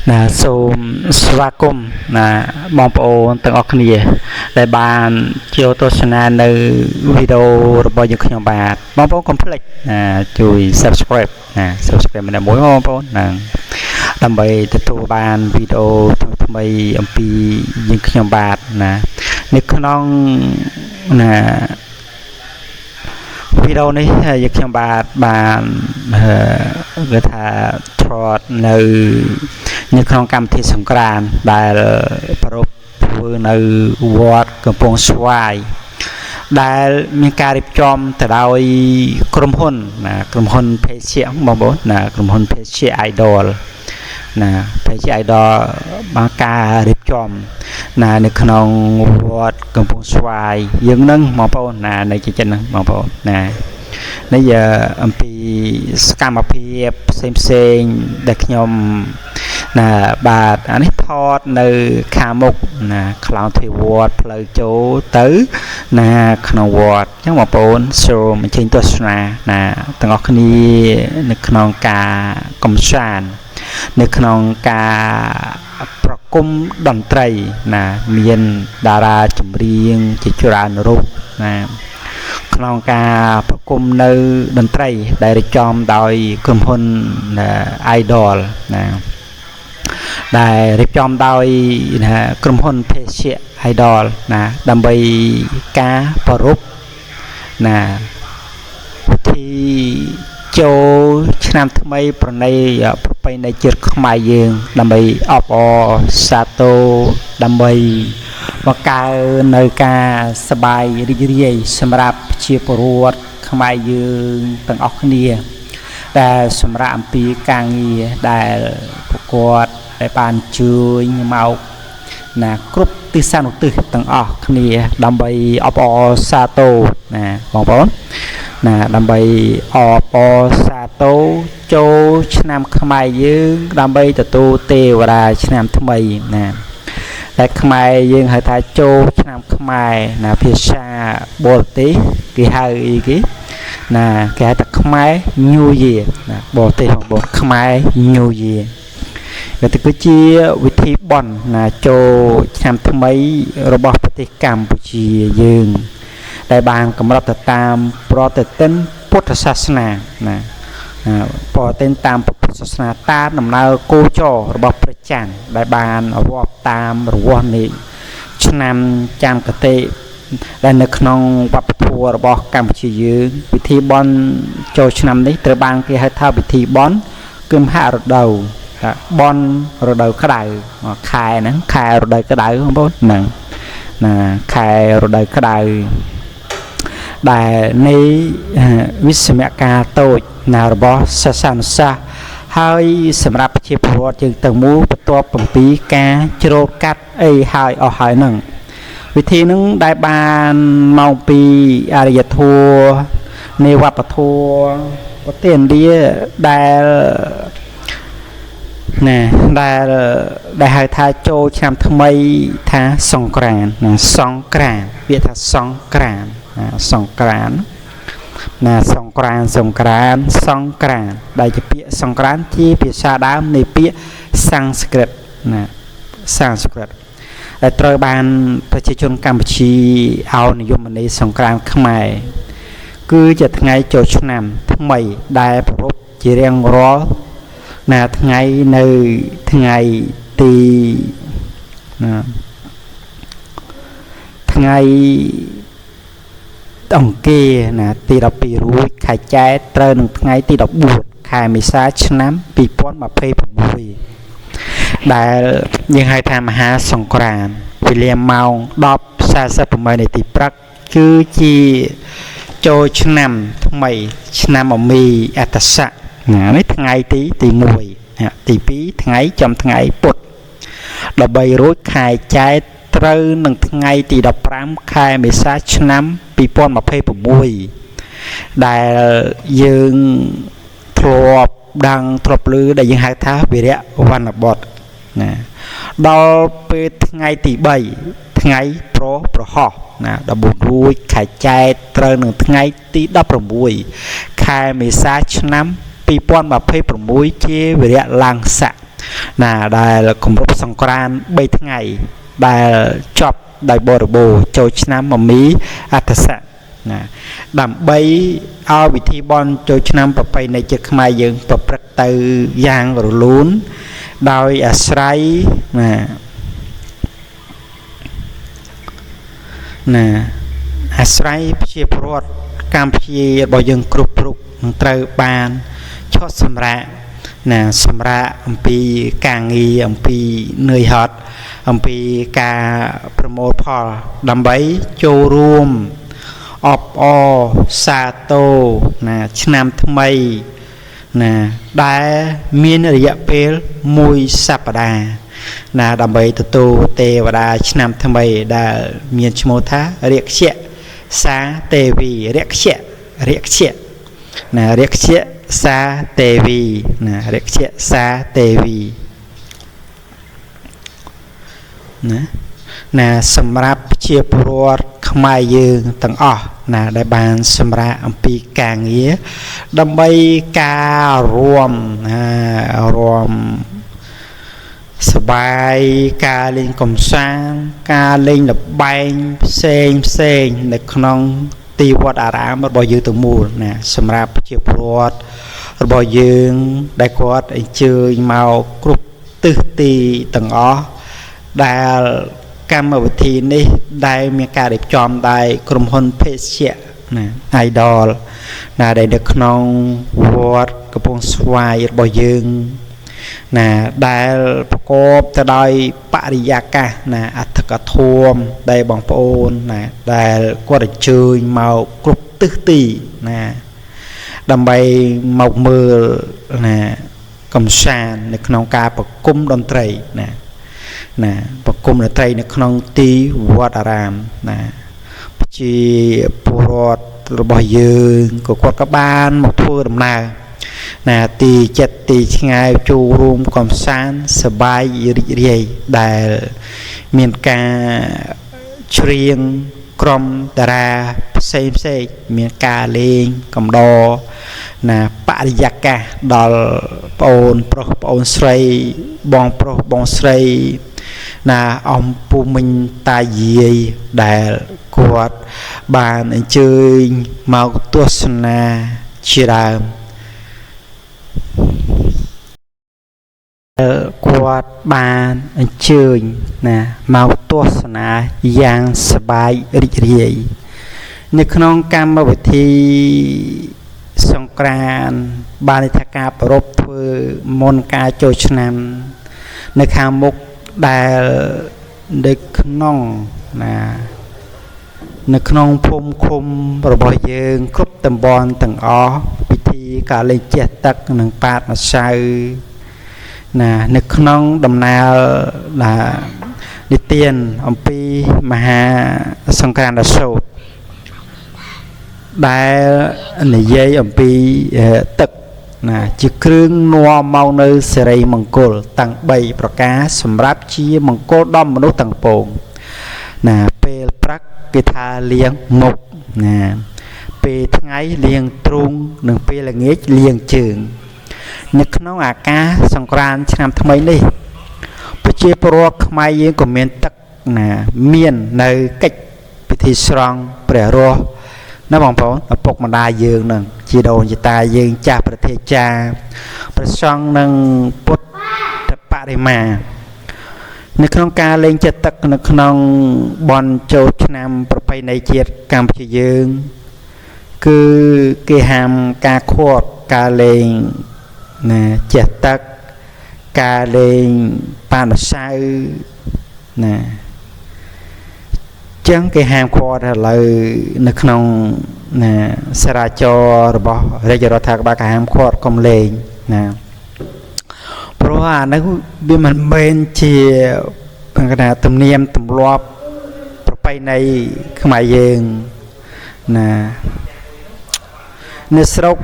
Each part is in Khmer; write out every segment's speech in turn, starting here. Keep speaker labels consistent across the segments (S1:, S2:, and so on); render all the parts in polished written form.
S1: ណាសូមស្វាគមន៍ណាបងប្អូនទាំងអស់គ្នា ដែលបានចូលទស្សនានៅវីដេអូរបស់យើងខ្ញុំបាទបងប្អូនកុំភ្លេចណាជួយ Subscribe ណា Subscribe ម្នាក់មួយបងប្អូនណាដើម្បីទទួលបានវីដេអូថ្មីៗអំពីយើងខ្ញុំបាទណានៅក្នុងណាវីដេអូនេះយើងខ្ញុំបាទបានគេថាថតនៅក្នុងកម្មវិធីសង្ក្រាន្តដែលប្រារព្ធធ្វើនៅវត្តកំពង់ស្វាយដែលមានការរៀបចំទៅដោយក្រុមហ៊ុនណាក្រុមហ៊ុនភេសជ្ជៈបងប្អូនណាក្រុមហ៊ុនភេសជ្ជៈ Idol ណាភេសជ្ជៈ Idol បានការរៀបចំណានៅក្នុងវត្តកំពង់ស្វាយយើងនឹងបងប្អូនណានៅចិត្តហ្នឹងបងប្អូនណានេះអំពីសកម្មភាពផ្សេងផ្សេងដែលខ្ញុំណាបាទអានេះថតនៅខាងមុខណាខ្លោងទ្វារវត្តផ្លូវចូលទៅណាក្នុងវត្តអញ្ចឹងបងប្អូនសូមអញ្ជើញទស្សនាណាទាំងអស់គ្នានៅក្នុងការកំសាន្តនៅក្នុងការប្រគំតន្ត្រីណាមានតារាចម្រៀងជាច្រើនរូបណាក្នុងការប្រគំនៅតន្ត្រីដែលរៀបចំដោយក្រុមហ៊ុន Idol ណាដែលរៀបចំដោយណាក្រុមហ៊ុនភេសជ្ជៈ Idol ណាដើម្បីការប្រារព្ធណាពិធីចូលឆ្នាំថ្មីប្រណីប្រពៃណីជាតិខ្មែរយើងដើម្បីអបអរសាទរដើម្បីបង្កើននៅការសប្បាយរីករាយសម្រាប់ប្រជាពលរដ្ឋខ្មែរយើងទាំងអស់គ្នាដែលសម្រាប់អំពីការងារដែលប្រកបដែលបានជួយមកណាគ្រប់ទិសានុទិសទាំងអស់គ្នាដើម្បីអបអរសាទរណាបងប្អូនណាដើម្បីអបអរសាទរចូលឆ្នាំខ្មែរយើងដើម្បីទទួលទេវតាឆ្នាំថ្មីណាតែខ្មែរយើងហៅថាចូលឆ្នាំខ្មែរណាភាសាបរទេសគេហៅអីគេណាគេហៅថាខ្មែរ New Year ណាបរទេសបងប្អូនខ្មែរ New Year វាទៅគឺជាវិធីបន់ណាចូលឆ្នាំថ្មីរបស់ប្រទេសកម្ពុជាយើងដែលបានកំណត់ទៅតាមប្រតិទិនពុទ្ធសាសនាណាប្រតិទិនតាមពុទ្ធសាសនាតាមដំណើរគោចររបស់ព្រះច័ន្ទដែលបានរាប់តាមរង្វាស់នៃឆ្នាំចាំកតិដែលនៅក្នុងវប្បធម៌របស់កម្ពុជាយើងពិធីបន់ចូលឆ្នាំនេះត្រូវបានគេហៅថាពិធីបន់គឹមហរដូវបន់រដូវក្តៅខែហ្នឹងខែរដូវក្តៅបងប្អូនហ្នឹងណាខែរដូវក្តៅដែលនៃវិស្មការតូចណារបស់សាសនសាស្ត្រហើយសម្រាប់ប្រជាពលរដ្ឋយើងទាំងមូលបន្ទាប់អំពីការច្រូតកាត់អីហើយអស់ហើយហ្នឹងវិធីហ្នឹងដែលបានមកពីអរិយធម៌នៃវប្បធម៌ប្រទេសឥណ្ឌាដែលណាដែលហៅថាចូលឆ្នាំថ្មីថាសង្ក្រាន្តណាសង្ក្រាន្តពាក្យថាសង្ក្រាន្តណាសង្ក្រាន្តណាសង្ក្រាន្តសង្ក្រាន្តសង្ក្រាន្តដែលជាពាក្យសង្ក្រាន្តជាភាសាដើមនៃពាក្យសំស្ក្រឹតណាសំស្ក្រឹតដែលត្រូវបានប្រជាជនកម្ពុជាឲ្យនិយមន័យសង្ក្រាន្តខ្មែរគឺជាថ្ងៃចូលឆ្នាំថ្មីដែលប្រារព្ធជារៀងរាល់ណាថ្ងៃនៅថ្ងៃទីណាថ្ងៃអង្គារណាទី12រួចខែចែកត្រូវនឹងថ្ងៃទី14ខែមេសាឆ្នាំ2026ដែលយើងហៅថាមហាសង្ក្រាន្តវេលាម៉ោង10:48នាទីព្រឹកគឺជាចូលឆ្នាំថ្មីឆ្នាំអមីអត្តស័កណានេះថ្ងៃទី1ទី2ថ្ងៃចំថ្ងៃពុធ13រួចខែចែកត្រូវនឹងថ្ងៃទី15ខែមេសាឆ្នាំ2026ដែលយើងធ្លាប់ដឹងធ្លាប់ឮដែលយើងហៅថាវិរៈវណ្ណបុត្រណាដល់ពេលថ្ងៃទី3ថ្ងៃប្រហោះណា14រួចខែចែកត្រូវនឹងថ្ងៃទី16ខែមេសាឆ្នាំ2026ជាវិរៈឡើងស័ក ណាដែលគម្រប់សង្ក្រាន្ត3ថ្ងៃដែលចប់ដោយបរិបូរណ៍ចូលឆ្នាំមមីអត្ថស័កណាដើម្បីឲ្យពិធីបុណ្យចូលឆ្នាំប្រពៃណីជាតិខ្មែរយើងប្រព្រឹត្តទៅយ៉ាងរលូនដោយអាស្រ័យណាណាអាស្រ័យប្រជាពលរដ្ឋកម្ពុជារបស់យើងគ្រប់រូបនឹងត្រូវបានឈប់សម្រាកណាសម្រាកអំពីការងារអំពីនឿយហត់អំពីការប្រមូលផលដើម្បីចូលរួមអបអរសាទរណាឆ្នាំថ្មីណាដែលមានរយៈពេលមួយសប្តាហ៍ណាដើម្បីទទួលទេវតាឆ្នាំថ្មីដែលមានឈ្មោះថារាគៈសាទេវីរាគៈរាគៈណារាគៈសាទេវីណារាគៈសាទេវីណាណាសម្រាប់ជាពលរដ្ឋខ្មែរយើងទាំងអស់ណាដែលបានសម្រាកអំពីការងារដើម្បីការរួមណារួមសបាយការលេងកំសាន្តការលេងល្បែងផ្សេងផ្សេងនៅក្នុងទីវត្តអារាមរបស់យើងទាំងមូលណាសម្រាប់ជាពលរដ្ឋរបស់យើងដែលគាត់អញ្ជើញមកគ្រប់ទិសទីទាំងអស់ដែលកម្មវិធីនេះដែលមានការរៀបចំដោយក្រុមហ៊ុនភេសជ្ជៈណា Idol ណាដែលនៅក្នុងវត្តកំពង់ស្វាយរបស់យើងណាដែលប្រកបទៅដោយបរិយាកាសណាអធិកធមដែលបងប្អូនណាដែលគាត់អញ្ជើញមកគ្រប់ទិសទីណាដើម្បីមកមើលណាកំសាន្តនៅក្នុងការប្រគំតន្ត្រីណាណាប្រគំតន្ត្រីនៅក្នុងទីវត្តអារាមណាប្រជាពលរដ្ឋរបស់យើងក៏គាត់ក៏បានមកធ្វើដំណើរណាទីចិត្តទីឆ្ងាយចូលរួមកំសាន្តសប្បាយរីករាយដែលមានការច្រៀងក្រុមតារាផ្សេងផ្សេងមានការលេងកំដរណាបរិយាកាសដល់ប្អូនប្រុសប្អូនស្រីបងប្រុសបងស្រីណាអំពូមិញតាយាយដែលគាត់បានអញ្ជើញមកទស្សនាជាដើមគាត់បានអញ្ជើញណាមកទស្សនាយ៉ាងសប្បាយរីករាយនៅក្នុងកម្មវិធីសង្ក្រាន្តបានន័យថាការប្រារព្ធធ្វើមុនការចូលឆ្នាំនៅខាងមុខដែលនៅក្នុងណានៅក្នុងភូមិឃុំរបស់យើងគ្រប់តំបន់ទាំងអស់ពិធីការលេងជះទឹកនិងប៉ាតម្សៅណានៅក្នុងដំណើរណានិទានអំពីមហាសង្ក្រាន្តសូត្រដែលនិយាយអំពីទឹកណាជាគ្រឿងនាំមកនៅសិរីមង្គលទាំង3ប្រការសម្រាប់ជាមង្គលដល់មនុស្សទាំងពងណាពេលព្រឹកគេថាលាងមុខណាពេលថ្ងៃលាងទ្រូងនិងពេលល្ងាចលាងជើងនៅក្នុងអាកាសសង្ក្រាន្តឆ្នាំថ្មីនេះប្រជាពលរដ្ឋខ្មែរយើងក៏មានទឹកណាមាននៅកិច្ចពិធីស្រង់ព្រះរស់ណាបងប្អូនឪពុកម្ដាយយើងនឹងជីដូនជីតាយើងចាស់ប្រធាចារ្យព្រះសង្ឃនិងពុទ្ធបរិមានៅក្នុងការលេងចិត្តទឹកនៅក្នុងបុណ្យចូលឆ្នាំប្រពៃណីជាតិកម្ពុជាយើងគឺគេហាមការខាត់ការលេងណាជះទឹកការលេងប៉ាម្សៅណាចឹងគេហាមឃាត់ឥឡូវនៅក្នុងណាសារាចររបស់រាជរដ្ឋាភិបាលគេហាមឃាត់កុំលេងណាព្រោះអានោះវាមិនមែនជាគេថាទំនៀមទម្លាប់ប្រពៃណីខ្មែរយើងណានៅស្រុក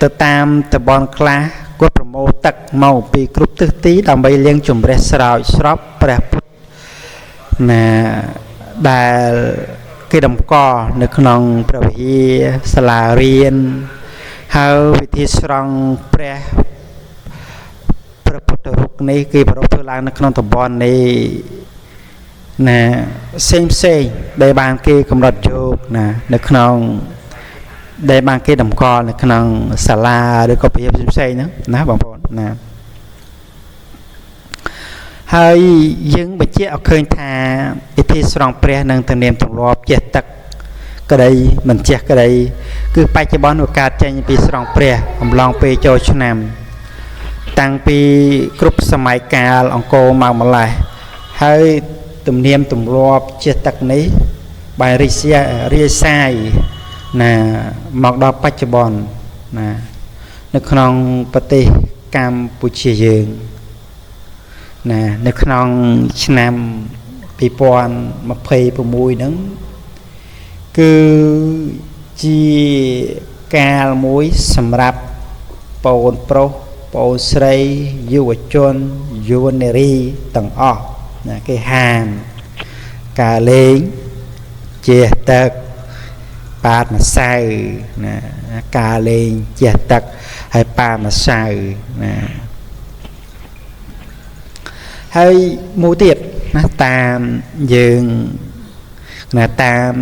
S1: ទៅតាមតំបន់ខ្លះគាត់ប្រមូលទឹកមកពីគ្រប់ទិសទីដើម្បីលាងជម្រះស្រោចស្រពព្រះពុទ្ធណាដែលគេតម្កល់នៅក្នុងព្រះវិហារសាលារៀនហើយវិធីស្រង់ព្រះ ព្រះពុទ្ធរូបនេះគេប្រារព្ធធ្វើឡើងនៅក្នុងតំបន់នេះណាផ្សេងផ្សេងដែលបានគេកំណត់យកណានៅក្នុងដែលបានគេតម្កល់នៅក្នុងសាលាឬក៏ព្រាផ្សេងៗហ្នឹងណាបងប្អូនណាហើយយើងបញ្ជាក់ឲ្យឃើញថាពិធីស្រង់ព្រះនិងទំនៀមទម្លាប់ចេះទឹកក្តីមិនចេះក្តីគឺបច្ចុប្បន្នវាកើតចេញពីស្រង់ព្រះអំឡុងពេលចូលឆ្នាំតាំងពីគ្រប់សម័យកាលអង្គរមកម្លេះហើយទំនៀមទម្លាប់ចេះទឹកនេះបានរីករាយសាយណាមកដល់បច្ចុប្បន្នណានៅក្នុងប្រទេសកម្ពុជាយើងណានៅក្នុងឆ្នាំ2026ហ្នឹងគឺជាកាលមួយសម្រាប់បងប្រុសបងស្រីយុវជនយុវនារីទាំងអស់ណាគេហាមការលេងជះទឹកប៉ាតម្សៅណាការលេងជះទឹកហើយប៉ាម្សៅណាហើយមួយទៀតណាតាមយើងណាតាម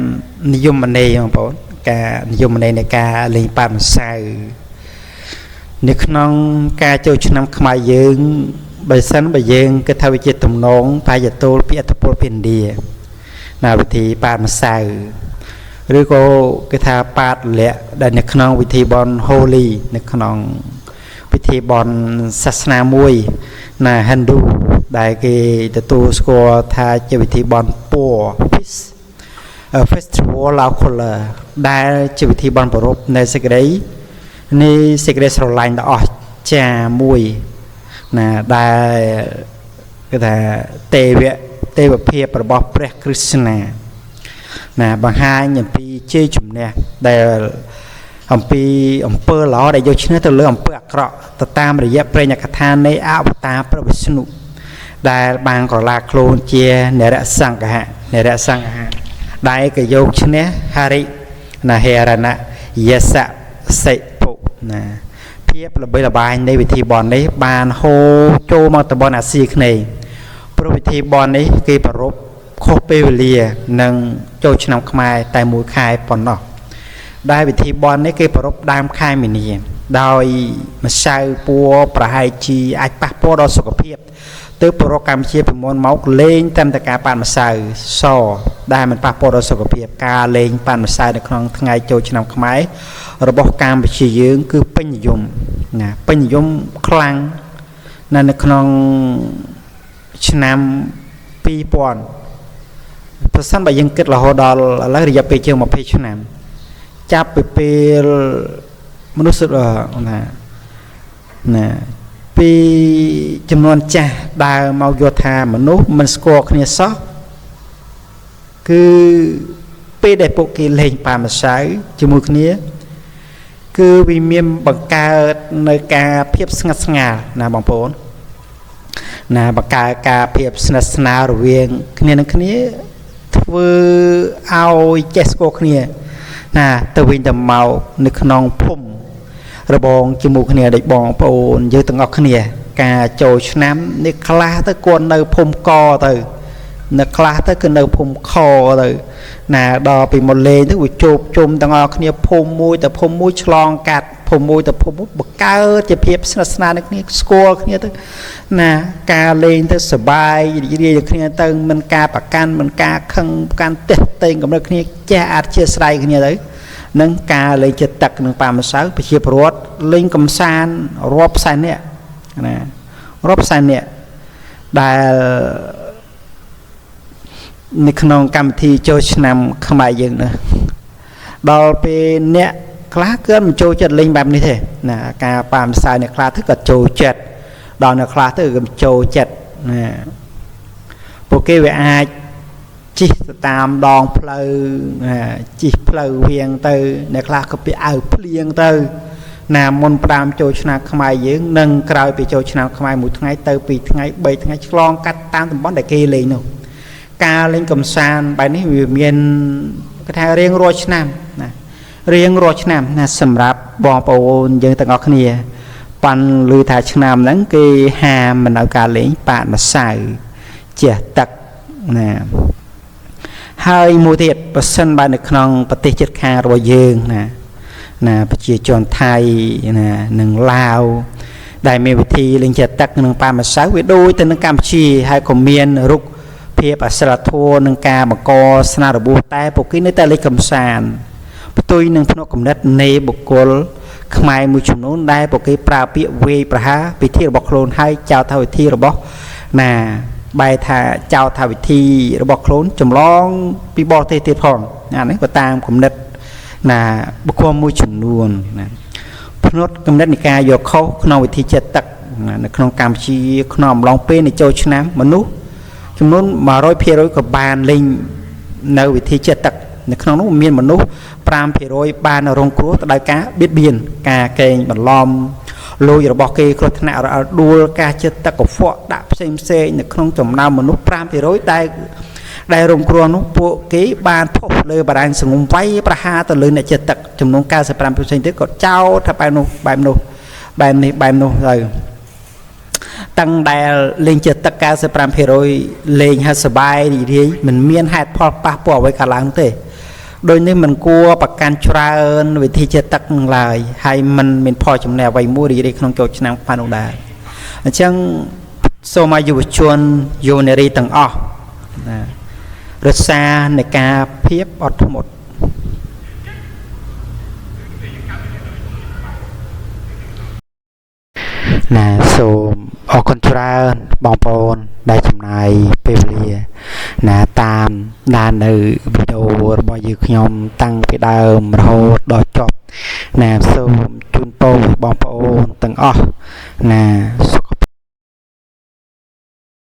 S1: និយមន័យបងប្អូនការនិយមន័យនៃការលេងប៉ាម្សៅនៅក្នុងការចូលឆ្នាំខ្មែរយើងបើសិនបើយើងគិតថាវាជាទំនងបាយទោលពីអត្តពលពីឥណ្ឌាណាវិធីប៉ាម្សៅឬក៏គេថាប៉ាតលៈដែលនៅក្នុងវិធីបន់ Holi នៅក្នុងពិធីបន់សាសនាមួយណាហិណ្ឌូដែលគេទទួលស្គាល់ថាជាវិធីបន់ពណ៌ Festival of Color ដែលជាវិធីបន់ប្រារព្ធនៃសេចក្តីនៃសេចក្តីស្រឡាញ់ដ៏អស្ចារ្យមួយណាដែលគេថាទេវភាពរបស់ព្រះគ្រឹស្ណាណាបង្ហាញអំពីជ័យជំនះដែលអំពីអំពើល្អដែលយកឈ្នះទៅលើអំពើអាក្រក់ទៅតាមរយៈប្រេងកថានៃអវតារព្រះវិស្ណុដែលបានក្រឡាខ្លួនជានរសង្ឃៈនរសង្ឃៈដែលក៏យកឈ្នះហរិណាហេរណយសសិពុណាភាពល្បីល្បាញនៃវិធីបន់នេះបានហូរចូលមកតំបន់អាស៊ីអាគ្នេយ៍ព្រោះវិធីបន់នេះគេប្រារព្ធខុសពេលវេលានឹងចូលឆ្នាំខ្មែរតែមួយខែប៉ុណ្ណោះដែលវិធីបន់នេះគេប្រារព្ធដើមខែមីនាដោយម្សៅពួរប្រហែលជាអាចប៉ះពាល់ដល់សុខភាពទើបប្រកកម្ពុជាពីមុនមកលេងតាមតែការប៉ាត់ម្សៅសដែលមិនប៉ះពាល់ដល់សុខភាពការលេងប៉ាត់ម្សៅនៅក្នុងថ្ងៃចូលឆ្នាំខ្មែររបស់កម្ពុជាយើងគឺពេញនិយមណាពេញនិយមខ្លាំងណាស់នៅក្នុងឆ្នាំ2000ប្រសិនបើយើងគិតរហូតដល់ឥឡូវរយៈពេលជាង20ឆ្នាំចាប់ពីពេលមនុស្សណាណាពីចំនួនចាស់ដើរមកយល់ថាមនុស្សមិនស្គាល់គ្នាសោះគឺពេលដែលពួកគេលេងប៉ាម្សៅជាមួយគ្នាគឺវាមានបង្កើតនៅការភាពស្ងាត់ស្ងាល់ណាបងប្អូនណាបង្កើតការភាពស្និទ្ធស្នាលរវាងគ្នានឹងគ្នាធ្វើឲ្យចេះស្គាល់គ្នាណាទៅវិញទៅមកនៅក្នុងភូមិរបងជាមួយគ្នាដូចបងប្អូនយើងទាំងអស់គ្នាការចូលឆ្នាំនេះខ្លះទៅគាត់នៅភូមិកទៅនៅខ្លះទៅគឺនៅភូមិខទៅណាដល់ពីមកលេងទៅវាជួបជុំទាំងអស់គ្នាភូមិមួយទៅភូមិមួយឆ្លងកាត់ភូមិមួយទៅភូមិមួយបង្កើតជាភាពស្និទ្ធស្នាលនឹងគ្នាស្គាល់គ្នាទៅណាការលេងទៅសប្បាយរីករាយគ្នាទៅមិនការប្រកាន់មិនការខឹងប្រកាន់ទះតែងកម្រិតគ្នាចេះអធិស្ឋានគ្នាទៅនឹងការលេងចិត្តទឹកនឹងប៉ាម្សៅប្រជាពលរដ្ឋលេងកំសាន្តរាប់សែននាក់ណារាប់សែននាក់ដែលនៅក្នុងកម្មវិធីចូលឆ្នាំខ្មែរយើងនេះដល់ពេលអ្នកខ្លះគឺមិនចូលចិត្តលេងបែបនេះទេណាការប៉ាម្សៅអ្នកខ្លះទៅក៏ចូលចិត្តដល់អ្នកខ្លះទៅក៏មិនចូលចិត្តណាពួកគេវាអាចជិះទៅតាមដងផ្លូវជិះផ្លូវវៀងទៅអ្នកខ្លះក៏ពីអៅភ្លៀងទៅណាមុនផ្ដើមចូលឆ្នាំខ្មែរយើងនិងក្រោយពីចូលឆ្នាំខ្មែរមួយថ្ងៃទៅពីរថ្ងៃបីថ្ងៃឆ្លងកាត់តាមតំបន់ដែលគេលេងនោះការលេងកំសាន្តបែបនេះវាមានគេថារៀងរាល់ឆ្នាំណារៀងរាល់ឆ្នាំណាសម្រាប់បងប្អូនយើងទាំងអស់គ្នា ប៉ាន់ឮថាឆ្នាំហ្នឹងគេហាមមិនឲ្យការលេងប៉ាតម្សៅជះទឹកណាហើយមួយទៀតប្រសិនបើនៅក្នុងប្រទេសជិតខាងរបស់យើងណាណាប្រជាជនថៃណានិងឡាវដែលមានវិធីលេងជះទឹកនិងប៉ាម្សៅវាដូចទៅនឹងកម្ពុជាហើយក៏មានរុក្ខភាពអសិលធម៌និងការបង្កស្នារបួសតែពួកគេនៅតែលេងកំសាន្តផ្ទុយនឹងផ្នត់គំនិតនៃបុគ្គលខ្មែរមួយចំនួនដែលពួកគេប្រើពាក្យវាយប្រហារពិធីរបស់ខ្លួនហើយចោទថាវិធីរបស់ណាបែរថាចោទថាវិធីរបស់ខ្លួនចម្លងពីបរទេសទៀតផងអានេះក៏តាមគំនិតណាបុគ្គលមួយចំនួនណាផ្នត់គំនិតនៃការយកខុសក្នុងវិធីចិត្តទឹកនៅក្នុងកម្ពុជាក្នុងអំឡុងពេលនៃចូលឆ្នាំមនុស្សចំនួន100%ក៏បានលេងនៅវិធីចិត្តទឹកនៅក្នុងនោះមានមនុស្ស5%បានរងគ្រោះទៅដោយការបៀតបៀនការកេងបន្លំលួចរបស់គេគ្រោះថ្នាក់រអិលដួលការចិត្តទឹកកខ្វក់ដាក់ផ្សេងផ្សេងនៅក្នុងចំណោមមនុស្ស5%ដែលរងគ្រោះនោះពួកគេបានផុសលើបារាញ់សង្គមវាយប្រហារទៅលើអ្នកចិត្តទឹកចំនួន95%ទៀតក៏ចោទថាបែបនោះបែបនោះបែបនេះបែបនោះទៅតាំងដែលលេងចិត្តទឹក95%លេងហើយសបាយរីករាយមិនមានហេតុផលប៉ះពាល់អ្វីកើតឡើងទេដោយនេះមិនគួរប្រកាន់ច្រើនវិធីចិត្តទឹកនឹងឡើយហើយមិនមានផលចំណេះអ្វីមួយរីករាយក្នុងចូលឆ្នាំផងនោះដែរអញ្ចឹងសូមឲ្យយុវជនយុវនារីទាំងអស់ណារក្សានៃការភាពអត់ធ្មត់ណាសូមអរគុណច្រើនបងប្អូនដែលចំណាយពេលវេលាណាតាមដាននៅវីដេអូរបស់យើងខ្ញុំតាំងពីដើមរហូតដល់ចប់ណាសូមជូនពរបងប្អូនទាំងអស់ណាសុខ